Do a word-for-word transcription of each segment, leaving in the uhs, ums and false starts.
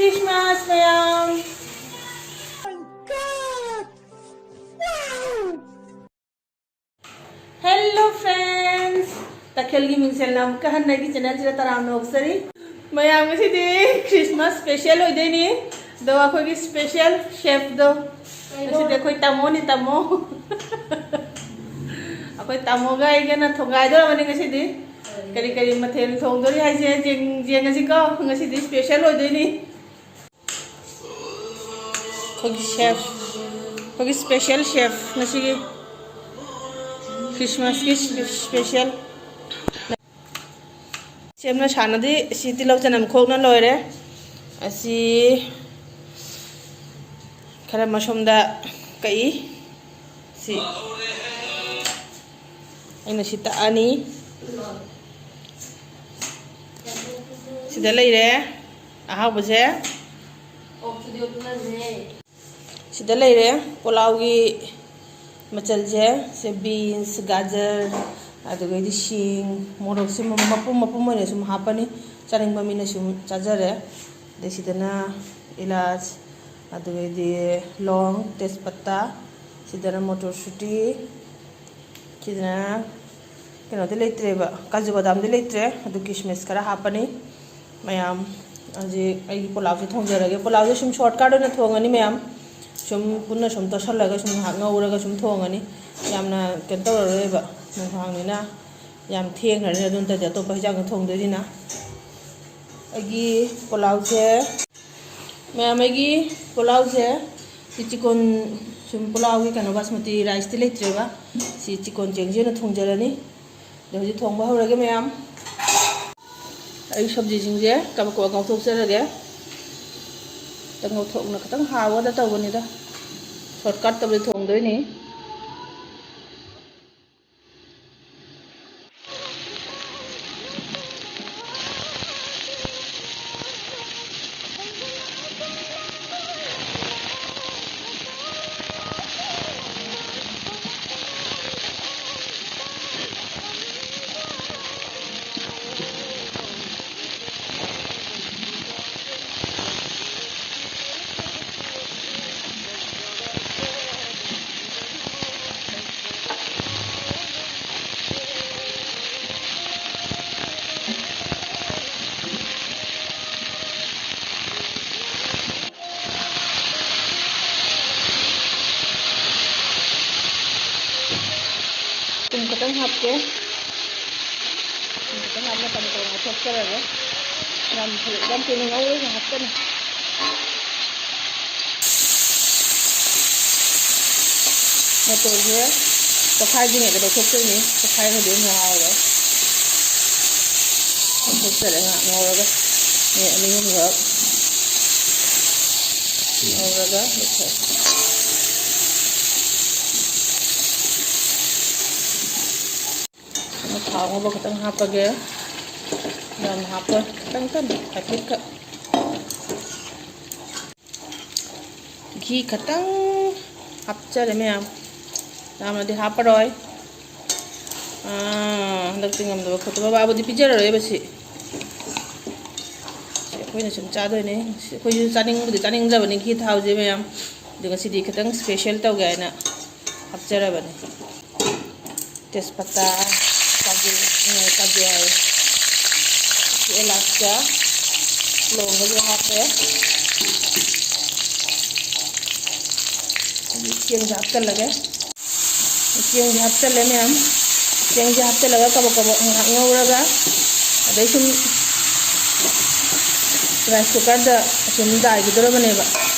Christmas, ꯃꯌꯥꯝ! Hello friends! ꯇꯈꯦꯜꯒꯤ ꯃꯤꯡꯁꯦꯜꯅ ꯑꯃꯨꯛꯀ ꯍꯟꯅ ꯑꯩꯒꯤ channel ꯁꯤꯗ ꯇꯔꯥꯝꯅ ꯑꯣꯛꯆꯔꯤ꯫ ꯃꯌꯥꯝ, ꯉꯁꯤꯗꯤ Christmas special ꯑꯣꯏꯗꯣꯏꯅꯤ꯫ ꯑꯗꯣ ꯑꯩꯈꯣꯏꯒꯤ special chef ꯗꯣ, ꯉꯁꯤꯗꯤ ꯑꯩꯈꯣꯏ ꯇꯥꯃꯣꯅꯤ, ꯇꯥꯃꯣ꯫ ꯑꯩꯈꯣꯏ ꯇꯥꯃꯣꯒ ꯑꯩꯒꯅ ꯊꯣꯡꯒꯥꯏꯗꯧꯔꯕꯅꯤ ꯉꯁꯤꯗꯤ꯫ ꯀꯔꯤ ꯀꯔꯤ ꯃꯊꯦꯜ ꯊꯣꯡꯗꯣꯔꯤ ꯍꯥꯏꯁꯦ ꯌꯦꯡ-, ꯌꯦꯡꯉꯁꯤꯀꯣ꯫ ꯉꯁꯤꯗꯤ special ꯑꯣꯏꯗꯣꯏꯅꯤ꯫ ꯑꯩꯈꯣꯏꯒꯤ chef, ꯑꯩꯈꯣꯏꯒꯤ special chef ꯉꯁꯤꯒꯤ Christmas ꯀꯤ special꯫ ꯁꯦꯝꯅ ꯁꯥꯅꯗꯤ ꯁꯤ ꯇꯤꯜꯍꯧ ꯆꯅꯝ ꯈꯣꯛꯅ ꯂꯣꯏꯔꯦ꯫ ꯑꯁꯤ ꯈꯔ ꯃꯁꯣꯝꯗ ꯀꯛꯏ꯫ ꯁꯤ ꯑꯩꯅ ꯁꯤ ꯇꯛꯑꯅꯤ꯫ ꯁꯤꯗ ꯂꯩꯔꯦ ꯑꯍꯥꯎꯕꯁꯦ꯫ ꯁꯤꯗ ꯂꯩꯔꯦ ꯄꯣꯂꯥꯎꯒꯤ ꯃꯆꯜꯁꯦ꯫ ꯁꯦ beans, ꯒꯥꯖꯔ, ꯑꯗꯨꯗꯒꯤꯗꯤ ꯁꯤꯡ, ꯃꯣꯔꯣꯛꯁꯦ ꯃꯄꯨꯝ ꯃꯄꯨꯝ ꯑꯣꯏꯅ ꯁꯨꯝ ꯍꯥꯞꯄꯅꯤ, ꯆꯥꯅꯤꯡꯕ ꯃꯤꯅ ꯁꯨꯝ ꯆꯥꯖꯔꯦ꯫ ꯑꯗꯩ ꯁꯤꯗꯅ ꯏꯂꯥꯆ, ꯑꯗꯨꯗꯒꯤꯗꯤ ꯂꯣꯡ, ꯇꯦꯖꯄꯇꯥ, ꯁꯤꯗꯅ ꯃꯣꯇꯣꯔ ꯁꯨꯇꯤ, ꯁꯤꯗꯅ ꯀꯩꯅꯣꯗꯤ ꯂꯩꯇ꯭ꯔꯦꯕ, ꯀꯥꯖꯨ ꯕꯗꯥꯝꯗꯤ ꯂꯩꯇ꯭ꯔꯦ, ꯑꯗꯨ ꯀꯤꯁꯃꯤꯁ ꯈꯔ ꯍꯥꯞꯄꯅꯤ꯫ ꯃꯌꯥꯝ ꯍꯧꯖꯤꯛ ꯑꯩꯒꯤ ꯄꯣꯂꯥꯎꯁꯦ ꯊꯣꯡꯖꯔꯒꯦ꯫ ꯄꯣꯂꯥꯎꯁꯦ ꯁꯨꯝ shortcut ꯑꯣꯏꯅ ꯊꯣꯡꯉꯅꯤ ꯃꯌꯥꯝ, ꯁꯨꯝ ꯄꯨꯟꯅ ꯁꯨꯝ ꯇꯣꯠꯁꯜꯂꯒ ꯁꯨꯝ ꯉꯥꯏꯍꯥꯛ ꯉꯧꯔꯒ ꯁꯨꯝ ꯊꯣꯡꯉꯅꯤ꯫ ꯌꯥꯝꯅ ꯀꯩꯅꯣ ꯇꯧꯔꯔꯣꯏꯕ, ꯅꯨꯡꯗꯥꯡꯅꯤꯅ ꯌꯥꯝ ꯊꯦꯡꯈ꯭ꯔꯅꯤ꯫ ꯑꯗꯨ ꯅꯠꯇ꯭ꯔꯗꯤ ꯑꯇꯣꯞꯄ ꯍꯤꯟꯖꯥꯡꯗꯣ ꯊꯣꯡꯗꯣꯏꯅꯤꯅ꯫ ꯑꯩꯒꯤ ꯄꯣꯂꯥꯎꯁꯦ, ꯃꯌꯥꯝ, ꯑꯩꯒꯤ ꯄꯣꯂꯥꯎꯁꯦ ꯁꯤ ꯆꯤꯀꯣꯟ, ꯁꯨꯝ ꯄꯣꯂꯥꯎꯒꯤ ꯀꯩꯅꯣ ꯕꯥꯁꯃꯇꯤ rice ꯇꯤ ꯂꯩꯇ꯭ꯔꯦꯕ, ꯁꯤ ꯆꯤꯀꯣꯟ ꯆꯦꯡꯁꯦ ꯑꯣꯏꯅ ꯊꯣꯡꯖꯔꯅꯤ꯫ ꯑꯗꯣ ꯍꯧꯖꯤꯛ ꯊꯣꯡꯕ ꯍꯧꯔꯒꯦ ꯃꯌꯥꯝ꯫ ꯑꯩ ꯁꯕꯖꯤꯁꯤꯡꯁꯦ ꯀꯕꯛ ꯀꯕꯛ ꯉꯧꯊꯣꯛꯆꯔꯒꯦ꯫ ꯈꯤꯇꯪ ꯉꯧꯊꯣꯛꯅ ꯈꯤꯇꯪ ꯍꯥꯎꯒꯗ ꯇꯧꯕꯅꯤꯗ꯫ Shortcut ꯇꯧꯕꯗ ꯊꯣꯡꯗꯣꯏꯅꯤ꯫ ꯍꯥꯞꯀꯦ꯫ ꯈꯤꯇꯪ ꯍꯥꯞꯅ ꯀꯟꯅ ꯀꯟꯅ ꯉꯧꯊꯣꯛꯆꯔꯒꯦ꯫ ꯌꯥꯝ ꯊꯨ-, ꯌꯥꯝ ꯀꯨꯏꯅ ꯉꯧꯔꯣꯏ, ꯉꯥꯏꯍꯥꯛꯇꯅꯤ꯫ ꯃꯇꯣꯟꯁꯦ ꯄꯣꯛꯈꯥꯏꯗ꯭ꯔꯤꯉꯩꯗ ꯂꯧꯊꯣꯛꯇꯣꯏꯅꯤ꯫ ꯄꯣꯛꯈꯥꯏꯈ꯭ꯔꯗꯤ ꯑꯃꯨꯛ ꯍꯥꯎꯔꯣꯏ꯫ ꯂꯧꯊꯣꯛꯆꯔꯦ, ꯉꯥꯏꯍꯥꯛ ꯉꯧꯔꯒ꯫ ꯃꯤꯅꯤꯠ ꯑꯅꯤ ꯑꯍꯨꯝꯈꯛ ꯉꯧꯔꯒ ꯂꯧꯊꯣꯛꯑꯦ꯫ ꯊꯥꯎ ꯉꯧꯕ ꯈꯛꯇꯪ ꯍꯥꯞꯄꯒꯦ꯫ ꯌꯥꯝ ꯍꯥꯞꯄꯣꯏ, ꯈꯤꯇꯪ ꯈꯛꯇꯪ, ꯍꯥꯏꯐꯦꯠꯈꯛ꯫ ꯘꯤ ꯈꯇꯪ ꯍꯥꯞꯆꯔꯦ ꯃꯌꯥꯝ, ꯌꯥꯝꯅꯗꯤ ꯍꯥꯞꯄꯔꯣꯏ꯫ ꯑꯥ, ꯍꯟꯗꯛꯇꯤ ꯉꯝꯗꯕ ꯈꯣꯠꯇꯕ ꯕꯥꯕꯨꯗꯤ ꯄꯤꯖꯔꯔꯣꯏꯕ ꯁꯤ꯫ ꯁꯤ ꯑꯩꯈꯣꯏꯅ ꯁꯨꯝ ꯆꯥꯗꯣꯏꯅꯦ꯫ ꯁꯤ ꯑꯩꯈꯣꯏꯁꯨ ꯆꯥꯅꯤꯡꯕꯨꯗꯤ ꯆꯥꯅꯤꯡꯗ꯭ꯔꯕꯅꯤ ꯘꯤ ꯊꯥꯎꯁꯦ ꯃꯌꯥꯝ, ꯑꯗꯣ ꯉꯁꯤꯗꯤ ꯈꯤꯇꯪ special ꯇꯧꯒꯦ ꯍꯥꯏꯅ ꯍꯥꯞꯆꯔꯕꯅꯤ꯫ ꯇꯦꯖꯄꯇꯥ, ꯀꯥꯖꯨ, ꯎꯝ, ꯀꯥꯖꯨ ꯍꯥꯏꯌꯦ꯫ ꯁꯤ ꯑꯦꯂꯥꯏꯆꯤꯒ ꯂꯣꯡꯒꯁꯨ ꯍꯥꯞꯄꯦ꯫ ꯑꯗꯨ ꯆꯦꯡꯁꯦ ꯍꯥꯞꯆꯜꯂꯒꯦ꯫ ꯆꯦꯡꯁꯦ ꯍꯥꯞꯆꯜꯂꯦ ꯃꯌꯥꯝ꯫ ꯆꯦꯡꯁꯦ ꯍꯥꯞꯆꯜꯂꯒ ꯀꯕꯛ ꯀꯕꯛ ꯉꯥꯏꯍꯥꯛ ꯉꯧꯔꯒ, ꯑꯗꯩ ꯁꯨꯝ rice cookerꯗ ꯁꯨꯝ ꯗꯥꯏꯈꯤꯗꯣꯔꯕꯅꯦꯕ꯫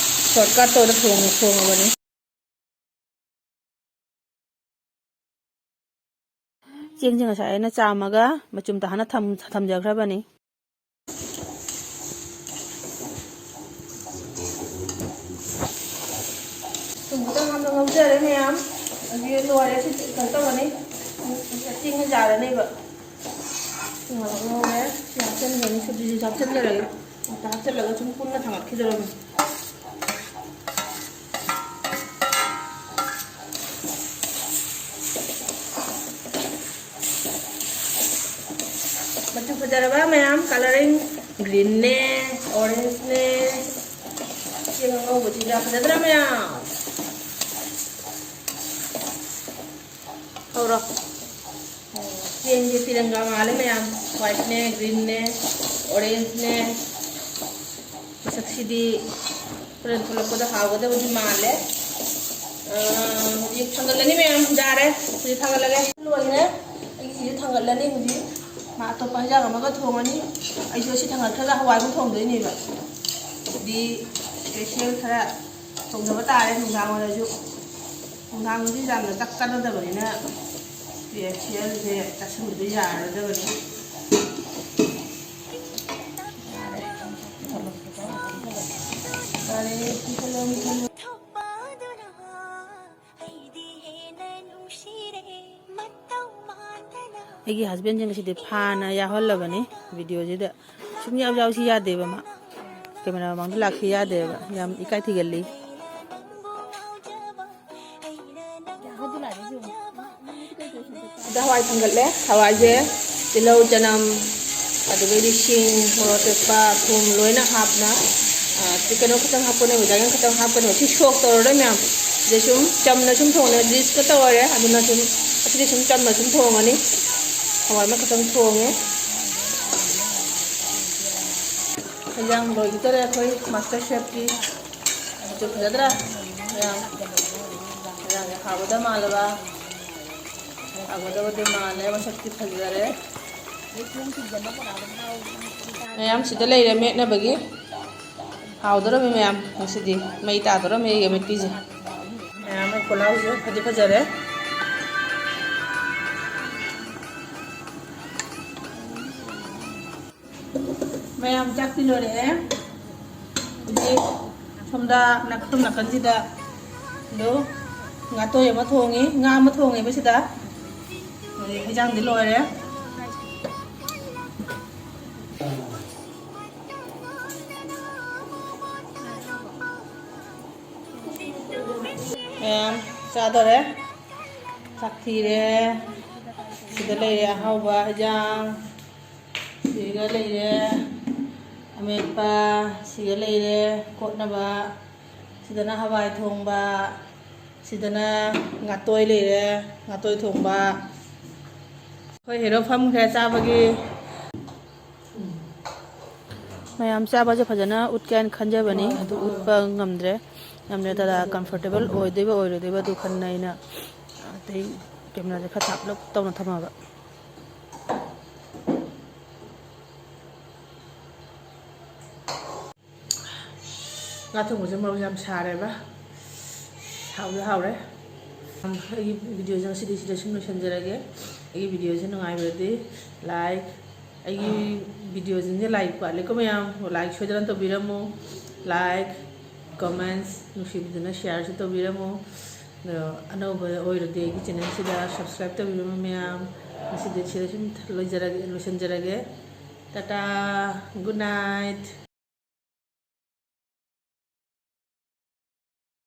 Shortcut ꯇꯧꯔ ꯊꯣꯡ-, ꯊꯣꯡꯉꯕꯅꯤ꯫ ꯆꯦꯡꯁꯦ ꯉꯁꯥꯏ ꯑꯩꯅ ꯆꯥꯝꯃꯒ ꯃꯆꯨꯝ ꯇꯥꯍꯟꯅ ꯊꯝ-, ꯊꯝꯖꯈ꯭ꯔꯕꯅꯤ꯫ ꯊꯨꯝ ꯈꯤꯇꯪ ꯍꯥꯞꯄ ꯉꯧꯖꯔꯦ ꯃꯌꯥꯝ꯫ ꯑꯗꯨꯗꯤ ꯂꯣꯏꯔꯦ꯫ ꯁꯤ ꯀꯩꯅꯣ ꯇꯧꯔꯅꯤ꯫ ꯆꯦꯡꯁꯦ ꯌꯥꯔꯅꯦꯕ꯫ ꯁꯤ ꯉꯥꯏꯍꯥꯛ ꯉꯧꯔꯦ꯫ ꯁꯤ ꯍꯥꯞꯆꯤꯟꯈ꯭ꯔꯅꯤ꯫ ꯁꯨꯞꯁꯤꯁꯨ ꯍꯥꯞꯆꯤꯟꯖꯔꯒꯦ꯫ ꯑꯝꯇ ꯍꯥꯞꯆꯤꯜꯂꯒ ꯁꯨꯝ ꯄꯨꯟꯅ ꯊꯥꯡꯒꯠꯈꯤꯗꯧꯔꯕꯅꯤ꯫ ꯃꯆꯨ ꯐꯖꯔꯕ ꯃꯌꯥꯝ, colouring greenꯅꯦ, orangeꯅꯦ꯫ ꯆꯦꯡ ꯑꯉꯧꯕꯁꯤꯒ ꯐꯖꯗ꯭ꯔꯥ ꯃꯌꯥꯝ? ꯍꯧꯔꯣ꯫ ꯆꯦꯡꯁꯦ ꯇꯤꯔꯪꯒꯥ ꯃꯥꯜꯂꯦ ꯃꯌꯥꯝ, whiteꯅꯦ, greenꯅꯦ, orangeꯅꯦ꯫ ꯃꯁꯛꯁꯤꯗꯤ ꯍꯣꯔꯦꯟ ꯊꯣꯛꯂꯛꯄꯗ ꯍꯥꯎꯒꯗꯕꯗꯤ ꯃꯥꯜꯂꯦ꯫ ꯑ, ꯍꯧꯖꯤꯛ ꯊꯥꯡꯒꯠꯂꯅꯤ ꯃꯌꯥꯝ, ꯌꯥꯔꯦ꯫ ꯍꯧꯖꯤꯛ ꯊꯥꯡꯒꯠꯂꯒꯦ꯫ ꯂꯣꯏꯈ꯭ꯔꯦ꯫ ꯑꯩꯒꯤ ꯁꯤꯁꯨ ꯊꯥꯡꯒꯠꯂꯅꯤ ꯍꯧꯖꯤꯛ꯫ ꯃꯥ ꯑꯇꯣꯞꯄ ꯍꯦꯟꯖꯥꯡ ꯑꯃꯒ ꯊꯣꯡꯉꯅꯤ꯫ ꯑꯩꯁꯨ ꯑꯁꯤ ꯊꯥꯡꯒꯠꯈ꯭ꯔꯒ ꯍꯋꯥꯏ ꯑꯃꯨꯛ ꯊꯣꯡꯗꯣꯏꯅꯦꯕ꯫ ꯑꯗꯨꯗꯤ ꯏꯁꯄꯦꯁꯦꯜ ꯈꯔ ꯊꯣꯡꯗꯕ ꯇꯥꯔꯦ ꯅꯨꯡꯗꯥꯡ ꯑꯣꯏꯔꯁꯨ꯫ ꯅꯨꯡꯗꯥꯡꯗꯤ ꯌꯥꯝꯅ ꯆꯥꯛ ꯆꯥꯅꯗꯕꯅꯤꯅ ꯏꯁꯄꯦꯁꯦꯜꯁꯦ ꯆꯥꯁꯤꯟꯕꯗꯤ ꯌꯥꯔꯗꯕꯅꯤ꯫ ꯌꯥꯔꯦ꯫ ꯌꯥꯔꯦ, ꯃꯨꯊꯠꯂꯣ, ꯃꯨꯊꯠꯂꯣ꯫ ꯑꯩꯒꯤ ꯍꯁꯕꯦꯟꯁꯦ ꯉꯁꯤꯗꯤ ꯐꯥꯅ ꯌꯥꯎꯍꯜꯂꯕꯅꯤ ꯚꯤꯗꯤꯑꯣꯁꯤꯗ꯫ ꯁꯨꯝ ꯌꯥꯎ ꯌꯥꯎꯁꯤ ꯌꯥꯗꯦꯕ ꯃꯥ꯫ ꯀꯦꯃꯦꯔꯥ ꯃꯃꯥꯡꯗ ꯂꯥꯛꯁꯤ ꯌꯥꯗꯦꯕ꯫ ꯌꯥꯝ ꯏꯀꯥꯏ ꯊꯤꯒꯜꯂꯤ꯫ ꯁꯤꯗ ꯍꯋꯥꯏ ꯊꯥꯡꯒꯠꯂꯦ꯫ ꯍꯋꯥꯏꯁꯦ ꯇꯤꯜꯍꯧ, ꯆꯅꯝ, ꯑꯗꯨꯗꯒꯤꯗꯤ ꯁꯤꯡ, ꯃꯣꯔꯣꯛ ꯑꯇꯦꯛꯄ, ꯊꯨꯝ ꯂꯣꯏꯅ ꯍꯥꯞꯅ, ꯑ, ꯁꯤ ꯀꯩꯅꯣ ꯈꯛꯇꯪ ꯍꯥꯞꯄꯅꯦꯕ, ꯌꯥꯏꯉꯪ ꯈꯛꯇꯪ ꯍꯥꯞꯄꯅꯦꯕ꯫ ꯁꯤ ꯁꯣꯛ ꯇꯧꯔꯔꯣꯏ ꯃꯌꯥꯝ꯫ ꯁꯤꯗ ꯁꯨꯝ ꯆꯝꯅ ꯁꯨꯝ ꯊꯣꯡꯉꯦ꯫ ꯒ꯭ꯔꯤꯁꯀ ꯇꯧꯔꯦ꯫ ꯑꯗꯨꯅ ꯁꯨꯝ ꯑꯁꯤꯗꯤ ꯁꯨꯝ ꯆꯝꯅ ꯁꯨꯝ ꯊꯣꯡꯉꯅꯤ꯫ ꯍꯋꯥꯏ ꯑꯃꯈꯛꯇꯪ ꯊꯣꯡꯉꯦ꯫ ꯍꯦꯟꯖꯥꯡ ꯂꯣꯏꯈꯤꯗꯣꯔꯦ ꯑꯩꯈꯣꯏ ꯃꯥꯁꯇꯔ ꯆꯦꯐꯀꯤ꯫ ꯑꯗꯨ ꯐꯖꯗ꯭ꯔꯥ? ꯃꯌꯥꯝ ꯍꯦꯟꯖꯥꯡꯁꯦ ꯍꯥꯎꯒꯗꯕ ꯃꯥꯜꯂꯕ? ꯍꯥꯎꯒꯗꯕꯗꯤ ꯃꯥꯜꯂꯦ꯫ ꯃꯁꯛꯇꯤ ꯐꯖꯔꯦ꯫ ꯃꯌꯥꯝ ꯁꯤꯗ ꯂꯩꯔꯦ ꯃꯦꯠꯅꯕꯒꯤ꯫ ꯍꯥꯎꯗꯣꯔꯝꯃꯤ ꯃꯌꯥꯝ, ꯉꯁꯤꯗꯤ ꯃꯩ ꯇꯥꯗꯣꯔꯝꯃꯤ ꯑꯩꯒꯤ ꯑꯃꯦꯠꯄꯤꯁꯦ꯫ ꯃꯌꯥꯝ ꯑꯩ ꯄꯣꯂꯥꯎꯁꯦ ꯐꯗꯤ ꯐꯖꯔꯦ꯫ ꯃꯌꯥꯝ ꯆꯥꯛꯇꯤ ꯂꯣꯏꯔꯛꯑꯦ꯫ ꯍꯧꯖꯤꯛ ꯁꯣꯝꯗ ꯅꯥꯀ-, ꯁꯣꯝ ꯅꯥꯀꯟꯁꯤꯗ ꯑꯗꯣ ꯉꯥꯇꯣꯏ ꯑꯃ ꯊꯣꯡꯉꯤ, ꯉꯥ ꯑꯃ ꯊꯣꯡꯉꯦꯕ ꯁꯤꯗ꯫ ꯑꯗꯩ ꯍꯩꯖꯥꯡꯗꯤ ꯂꯣꯏꯔꯦ꯫ ꯃꯌꯥꯝ ꯆꯥꯗꯣꯔꯦ꯫ ꯆꯥꯛ ꯊꯤꯔꯦ꯫ ꯁꯤꯗ ꯂꯩꯔꯦ ꯑꯍꯥꯎꯕ ꯍꯩꯖꯥꯡ꯫ ꯁꯤꯒ ꯂꯩꯔꯦ ꯑꯃꯦꯠꯄ, ꯁꯤꯒ ꯂꯩꯔꯦ ꯀꯣꯠꯅꯕ, ꯁꯤꯗꯅ ꯍꯋꯥꯏ ꯊꯣꯡꯕ, ꯁꯤꯗꯅ ꯉꯥꯇꯣꯏ ꯂꯩꯔꯦ, ꯉꯥꯇꯣꯏ ꯊꯣꯡꯕ꯫ ꯑꯩꯈꯣꯏ ꯍꯦꯔꯣ ꯐꯝꯈ꯭ꯔꯦ ꯆꯥꯕꯒꯤ꯫ ꯃꯌꯥꯝ ꯆꯥꯕꯁꯦ ꯐꯖꯅ ꯎꯠꯀꯦ ꯍꯥꯏꯅ ꯈꯟꯖꯕꯅꯤ, ꯑꯗꯨ ꯎꯠꯄ ꯉꯝꯗ꯭ꯔꯦ꯫ ꯌꯥꯝꯅ ꯇꯔꯥ ꯀꯝꯐꯣꯔꯇꯦꯕꯜ ꯑꯣꯏꯗꯣꯏꯕ ꯑꯣꯏꯔꯣꯏꯗꯣꯏꯕ ꯑꯗꯨ ꯈꯟꯅ ꯑꯩꯅ ꯑꯇꯩ ꯀꯦꯃꯦꯔꯥꯁꯦ ꯈꯔ ꯊꯥꯞꯂꯞ ꯇꯧꯅ ꯊꯝꯃꯕ꯫ ꯉꯥ ꯊꯣꯡꯕꯁꯦ ꯃꯔꯣꯛ ꯌꯥꯝ ꯁꯥꯔꯦꯕ꯫ ꯍꯥꯎꯁꯨ ꯍꯥꯎꯔꯦ꯫ ꯑꯩꯒꯤ ꯚꯤꯗꯤꯑꯣꯁꯦ ꯉꯁꯤꯗꯤ ꯁꯤꯗ ꯁꯨꯝ ꯂꯣꯏꯁꯤꯟꯖꯔꯒꯦ꯫ ꯑꯩꯒꯤ ꯚꯤꯗꯤꯑꯣꯁꯦ ꯅꯨꯡꯉꯥꯏꯕꯗꯤ ꯂꯥꯏꯛ, ꯑꯩꯒꯤ ꯚꯤꯗꯤꯑꯣꯁꯤꯡꯁꯦ ꯂꯥꯏꯛ ꯋꯥꯠꯂꯦꯀꯣ ꯃꯌꯥꯝ, ꯂꯥꯏꯛ ꯁꯣꯏꯗꯅ ꯇꯧꯕꯤꯔꯝꯃꯨ꯫ ꯂꯥꯏꯛ, ꯀꯣꯃꯦꯟꯁ, ꯅꯨꯡꯁꯤꯕꯤꯗꯨꯅ ꯁꯤꯌꯥꯔꯁꯨ ꯇꯧꯕꯤꯔꯝꯃꯨ꯫ ꯑꯗꯣ ꯑꯅꯧꯕ ꯑꯣꯏꯔꯗꯤ ꯑꯩꯒꯤ ꯆꯦꯅꯦꯜꯁꯤꯗ ꯁꯕꯁꯀ꯭ꯔꯥꯏꯕ ꯇꯧꯕꯤꯔꯝꯃꯨ ꯃꯌꯥꯝ꯫ ꯉꯁꯤꯗꯤ ꯁꯤꯗ ꯁꯨꯝ ꯂꯣꯏꯖꯔꯒꯦ, ꯂꯣꯏꯁꯤꯟꯖꯔꯒꯦ꯫ Tata, good night.